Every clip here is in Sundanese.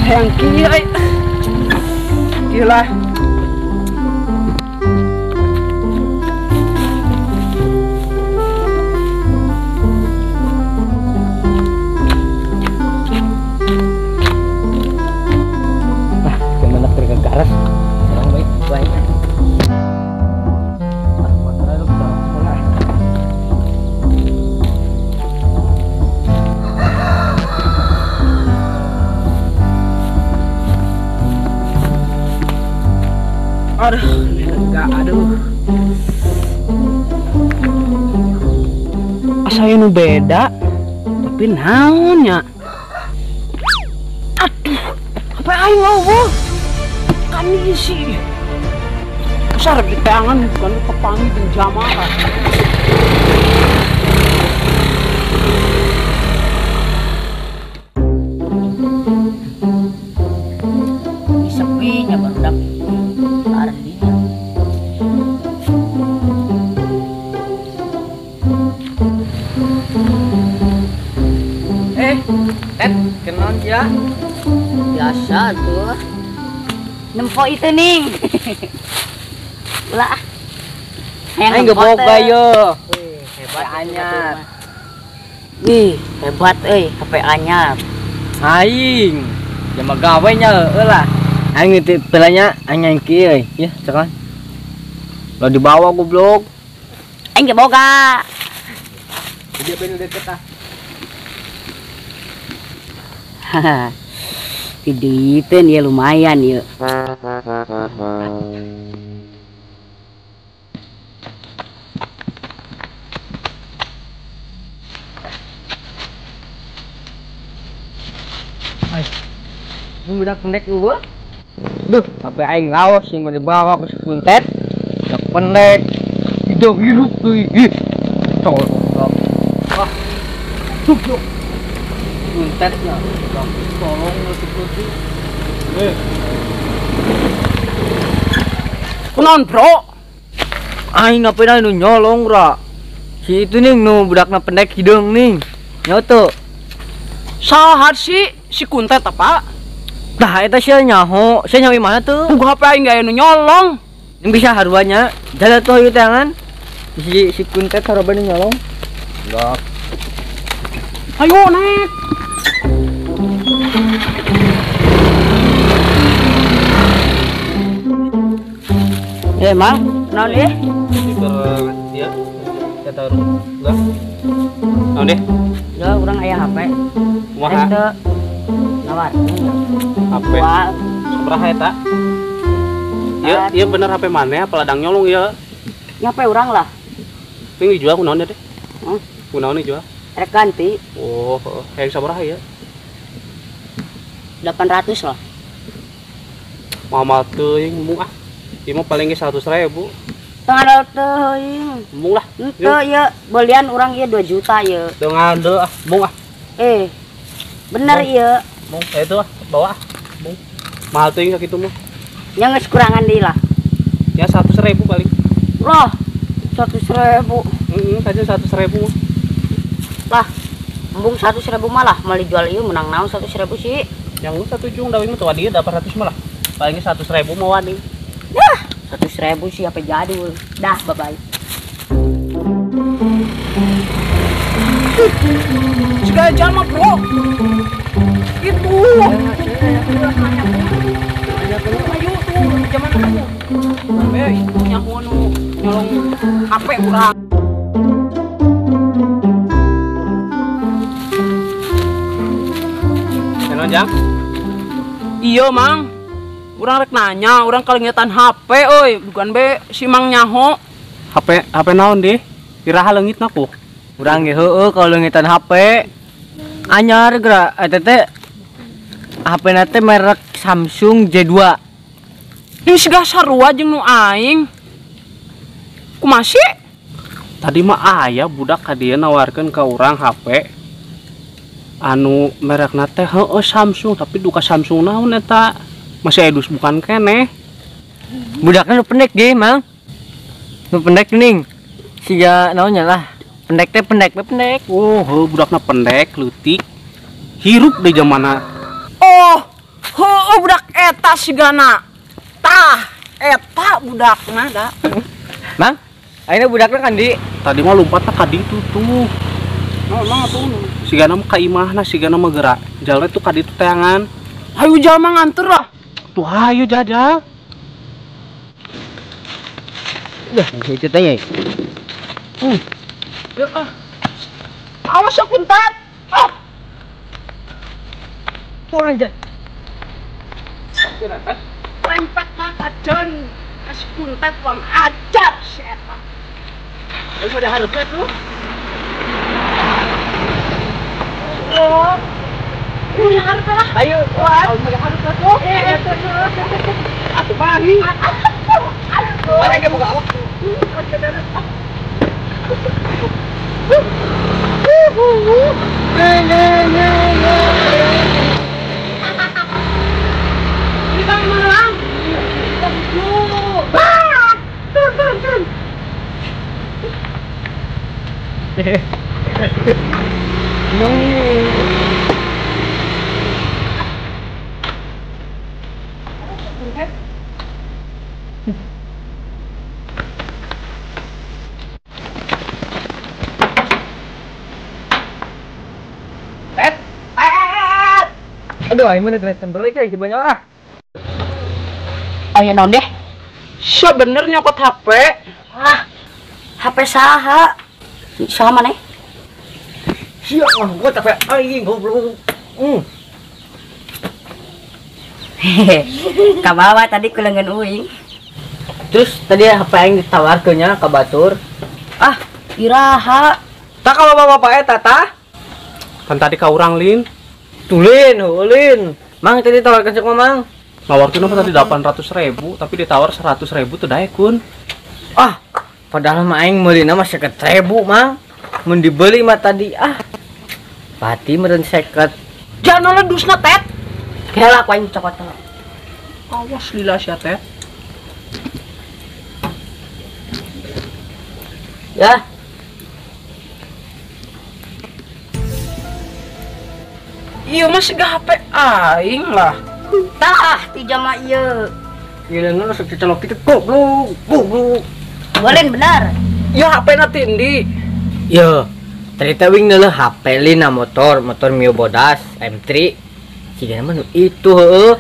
Hayang kieu euy. Kieu lah. Ah, gimana kerja garas? Sekarang baik, baik. Aduh, enggak, aduh. Asa nu beda, tapi naonnya? Aduh, apa aing eueuh? Kan isi. Besar di tangan bukan kepangi jeung jamaah. Sepinya barudak. Ted, kenalan ya? Biasa tuh. Nempo itu nih. Ulah. Aing geboga yo. Hebat anyar. Wih, hebat euy, HP anyar. Aing. Jama gawe nya heueuh lah. Aing teh pelanya aing yang kieu euy. Ya, ceklan. Lo dibawa goblok. Aing geboga. Jadi apa ini deket ah? Diduitin ya lumayan ya. Ay, budak pendek gua. Duh, HP aing laos sing dibawa ke sekuntet. Budak pendek. Hidup hidup euy. Ih. Tolong. Wah. Tuh. Kuntetnya. Tolong nutup-nutup. Kunaon, Bro? Aing ngapain nu nyolong, Ra? Si itu nih nu budakna pendek hideung nih. Nyoto. Saha sih si kuntet apa? Tah eta sia nyaho, sia nyaho mana tuh? Gua HP aing gak nu nyolong. Yang bisa haruannya, jalan tuh ieu tangan. Si kuntet haruan nyolong. Enggak. Ayo naik. Mang, naon deh? Ya, saya taruh. Enggak. Naon deh? Ya, urang aya HP. Kumaha? Nawar. HP. Sabaraha eta? Ieu, ieu bener HP maneh apa ladang nyolong ieu? Ya HP urang lah. Ini dijual kunaon deh? Hah? Kunaon dijual? Rek ganti. Oh, hayang sabaraha ieu? 800 lah. Mahal teuing embung ah. Ieu mah paling ge 100.000. Teu ngadal teuing. Embung lah. Henteu ieu belian urang ieu 2 juta ieu. Teu ngadal ah, embung ah. Bener ieu. Embung, itu ah, bawa ah. Embung. Mahal teuing sakitu mah. Nya geus kurangan deui lah. Ya 100.000 paling. Loh, 100.000. Heeh, saja 100.000 mah. Lah, embung 100.000 malah mal dijual ieu menang naon 100.000 sih. Yang lu 1 jung dawing mah tuh wadi 800 malah. Palingnya 100.000 mah wadi. Yah, 100.000 sih apa jadul. Dah, bye bye. Segala jalma, Bro. Itu. Ayo tuh, zaman kamu. Sampai nyaho nu nyolong HP urang. Naon, Jang? Iya, Mang. Urang rek nanya, urang kalengitan HP euy, bukan be si Mang nyaho. HP naon deh? Iraha leungitna ku. Urang ge heueuh kalengitan HP. Anyar geura eta teh HP na teh merek Samsung J2. Ini siga sarua jeung nu aing. Kumaha sih? Tadi mah aya budak ka dieu nawarkeun ka urang HP. Anu merekna teh heueuh Samsung, tapi duka Samsung naon eta? Masih edus bukan keneh. Budaknya nu pendek ge, Mang. Nu pendek ning. Siga naonnya lah. Pendek teh pendek teh pendek. Oh, heuh budakna pendek leutik. Hirup di zamana. Oh, Oh budak eta sigana. Tah, eta budakna da. Mang, ayeuna budakna kan di tadi mah lompatna ka ditu tuh. Nah, atuh. Sigana mah ka imahna, sigana mah gerak. Jalan tuh ka ditu teangan. Hayu jalma nganter lah. Tuh hayu jajal. Dah, itu tanya. Ya ah. Awas ya kuntat. Ah. Kurang aja. Lempet makadan kasih kuntat uang ajar si eta. Lu udah harus tuh. Oh. Udah harus lah. Ayo, wah, udah harus tuh. Atuh bari. Mana ge buka awak. Aduh, aing mah teu beli kayak banyak ah. Aya naon deh? Sebenernya nyokot HP. Ah, HP saha? Saha maneh? Sia, gua HP aing goblok. Kabawa tadi kulengan uing. Terus tadi HP aing ditawarkeun nya ka batur. Ah, iraha. Tak kalau bapak eta tah? Kan tadi ka urang lin. Tulin, ulin. Mang tadi tawarkan cek mamang. Nawarkeun apa tadi 800.000, tapi ditawar 100.000 tuh daek kun. Ah, padahal mah aing meulina mah 50.000, Mang. Mun dibeli mah tadi ah. Pati meureun 50. Jangan ledusna tet. Kela ku aing cokot. Awas lila sia tet. Ya. Iya masih gak HP aing lah. Tah, ti jama ieu. Ieu nu sok dicelok kitu goblok, goblok. Boleh benar. Ya HP na tindi. Yo, tadi teh wing neuleuh HP lina motor, motor Mio Bodas M3. Sigana mah nu itu heueuh.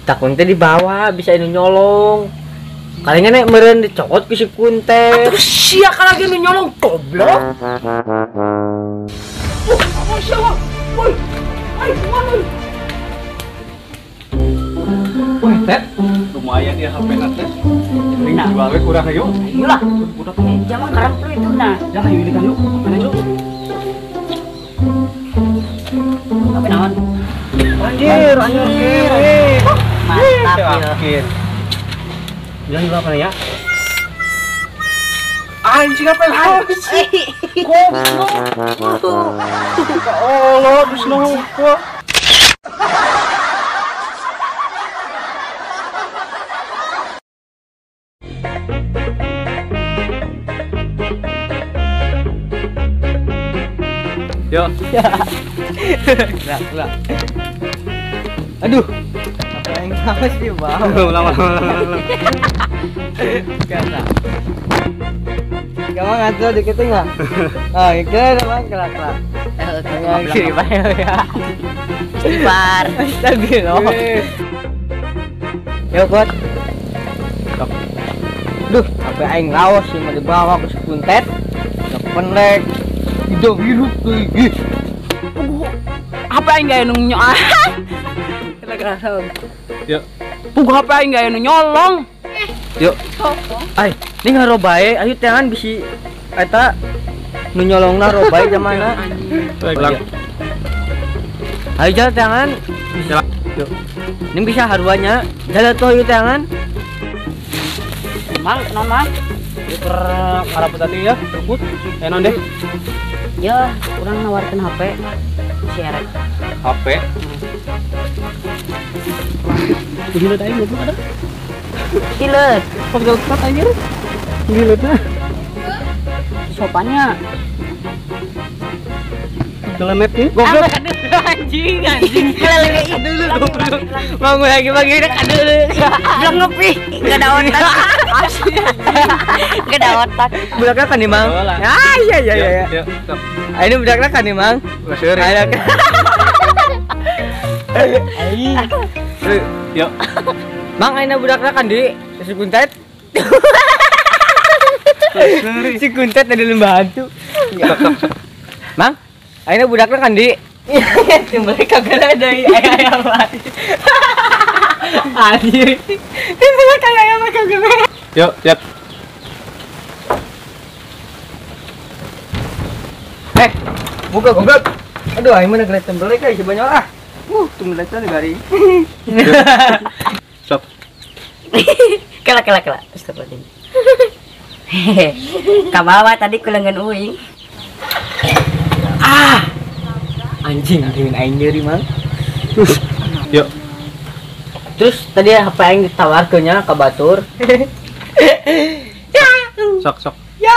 Takun teh dibawa bisa anu nyolong. Kalinya nek meureun dicokot ku si kuntet. Atuh sia lagi nu nyolong goblok. Oh, sia. Woi. Wah, Tet, lumayan ya HP na Tet. Ini jual we kurang ayo. Ayolah. Udah jaman karang tuh itu nah. Ya ayo ini kan yuk. Mana yuk? Apa naon? Anjir, anjir. Mantap ya. Ya apa ya? Anjing apa lagi sih? Goblok. Allah, dus nongko. Yo. Lah, lah. Aduh. Apa yang harus dibawa? Ulang. Biasa. Kamu ngaco dikit enggak? Oh, kira bang kelak-kelak. Ya. Istighfar. Astagfirullah. Yo, Kot. Duh, apa aing laos sih mau dibawa ke sekuntet. Pendek. Hidup hidup tuh. Apa aing gak anu nyolong? Yuk. Puguh apa aing gak anu nyolong? Yuk. Ay, ini ngarobae, ayo tangan bisi eta nu nyolongna robae jamana. Ulang. Ayo jalan tangan. Yuk. Ini bisa haruannya. Jalan tuh ayo tangan. Mang, non mang. Per ngaraput tadi ya, rebut. Non deh. Ya, urang nawarkeun HP si Erek. HP. Gila tadi goblok ada. Gilet. Pegel tepat anjir. Giletna. Sopannya. Gelemet nih. Goblok. Anjing, anjing. Dulu goblok. Bangun lagi bagi aduh. Belum ngopi, enggak ada otak. Enggak ada otak. Budakna kan nih, Mang. Ah, iya iya iya. Ini budakna kan nih, Mang. Yuk. Mang, ayeuna budakna kan di si Kuntet. Si Kuntet ada lembah hantu. Mang, ayeuna budakna kan di mereka kagak ada ayam apa. Anjir. Mereka ayam apa kagak. Yuk, siap. Buka goblok. Aduh, aing mana gelet tembelek euy si banyol ah. Tembelekna di garing. Sok. Kela kela kela. Astagfirullahaladzim. Kabawa tadi kulengan uing. Ah. Anjing dengan aing nyeri, Mang. Yuk. Terus tadi HP aing ditawarkeun nya ka batur. Sok sok. Ya.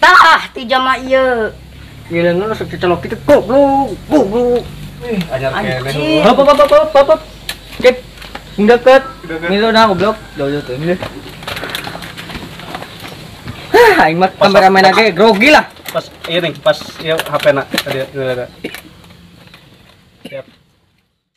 Tah, ti jama ieu. Ieu leungeun sok dicelok kitu goblok, goblok. Ih, ajar keneh. Hop hop hop hop hop. Kep. Deket. Milu nah goblok. Jauh-jauh tuh. Hah, aing mah kameramen ge grogi lah. Pas ieu nih, pas ieu HP-na tadi. Siap.